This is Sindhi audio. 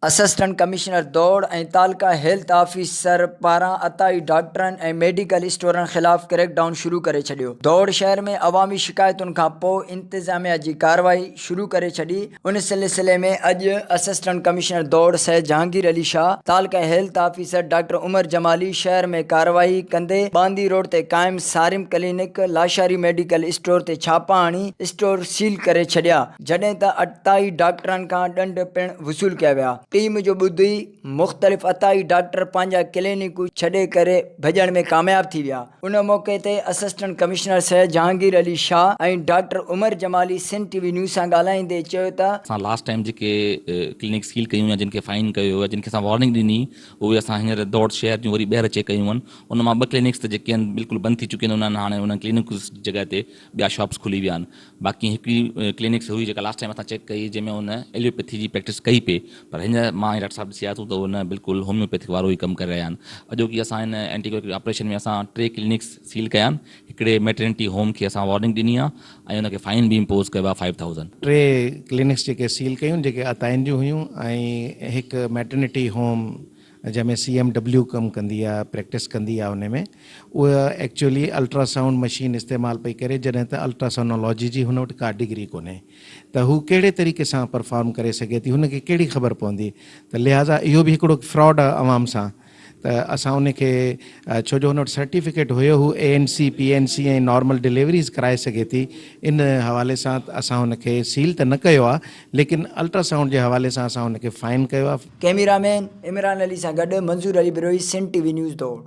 اسسٽنٽ ڪمشنر دوڙ ۽ تعلقه هيلٿ آفيسر پاران عطائي ڊاڪٽرن ۽ ميڊيڪل اسٽورن خلاف ڪريڪ ڊائون شروع ڪري ڇڏيو. دوڙ شهر ۾ عوامي شڪايتن کان پوء انتظاميا جي ڪارروائي شروع ڪري ڇڏي. ان سلسلي ۾ اڄ اسسٽنٽ ڪمشنر دوڙ سيد جهانگير علي شاهه، تعلقه health officer doctor Umar Jamali شهر ۾ ڪارروائي ڪندي ٻانڌي روڊ تي قائم Sarim clinic, Lashari medical store تي ڇاپا هڻي اسٽور سيل ڪري ڇڏيا. جڏهن ته عطائي ڊاڪٽرن کان ڏنڊ پڻ وصول ڪيا ويا. ٽيم جو ٻڌي مختلف عطائي ڊاڪٽر پنهنجا ڪلينڪون ڇڏي ڪري ڀڄڻ ۾ ڪامياب ٿي ويا. ان موقعي تي assistant commissioner Syed Jahangir Ali Shah ۽ doctor Umar Jamali Sindh T V news سان ڳالهائيندي چيو ته، اسان لاسٽ ٽائيم جيڪي ڪلينڪ سيل ڪيون يا جن کي فائن ڪيو يا جن کي اسان وارننگ ڏني اهي اسان هينئر دوڙ شهر جون وري ٻيهر چيڪ ڪيون آهن ان مان ٻه ڪلينڪس ته جيڪي آهن بلڪل بند ٿي چڪيون آهن انهن هاڻي انهن ڪلينڪس جي جڳهه تي ٻيا شاپس کلي ويا آهن باقي هڪڙي ڪلينڪس هئي جيڪا لاسٽ ٽائيم اسان چيڪ ڪئي جنهن ۾ ان ايلوپيٿي جي پريڪٽس ڪئي پئي پر هينئر مان ۽ ڊاڪٽر صاحب ڏسي آياسون ته ان بلڪل هوميوپيٿڪ وارو ئي ڪم ڪري رهيا آهن اڄوڪي اسان هن اينٽي ڪوئڪ آپريشن ۾ اسان ٽي ڪلينڪس سيل ڪيا آهن هڪڙي ميٽرنٽي هوم کي اسان وارننگ ڏني آهي ۽ ان کي فائن به امپوز ڪيو آهي فائيو ٿائوزنڊ. ٽي ڪلينڪس جيڪي سيل ڪيون جيڪي عطائن جون هيون ۽ هڪ ميٽرنٽي هوم جنهن ۾ سي ايم ڊبليو ڪم ڪندي آ پريڪٽس ڪندي آ ان ۾ اها ايڪچولي الٽرا سائونڊ مشين استعمال پئي ڪري جڏهن ته الٽرا سونولاجي جي هن وٽ ڪا ڊگري ڪونهي ته هو ڪهڙي طريقي سان پرفارم ڪري سگهي ٿي هن کي ڪهڙي خبر پوندي ته لهٰذا اهو به هڪڙو فراڊ آ عوام سان ته اسان ان کي ڇو جو هن وٽ سرٽيفڪيٽ هيو هو A N C P N C ۽ normal deliveries ڪرائي سگهي ٿي ان حوالي سان اسان هن کي سيل ته نه ڪيو آ ليڪن الٽرا سائونڊ جي حوالي سان اسان هن کي فائن ڪيو آ. ڪئميرا مين عمران علي سان گڏ Manzoor Ali Brohi Sindh T V news Dor.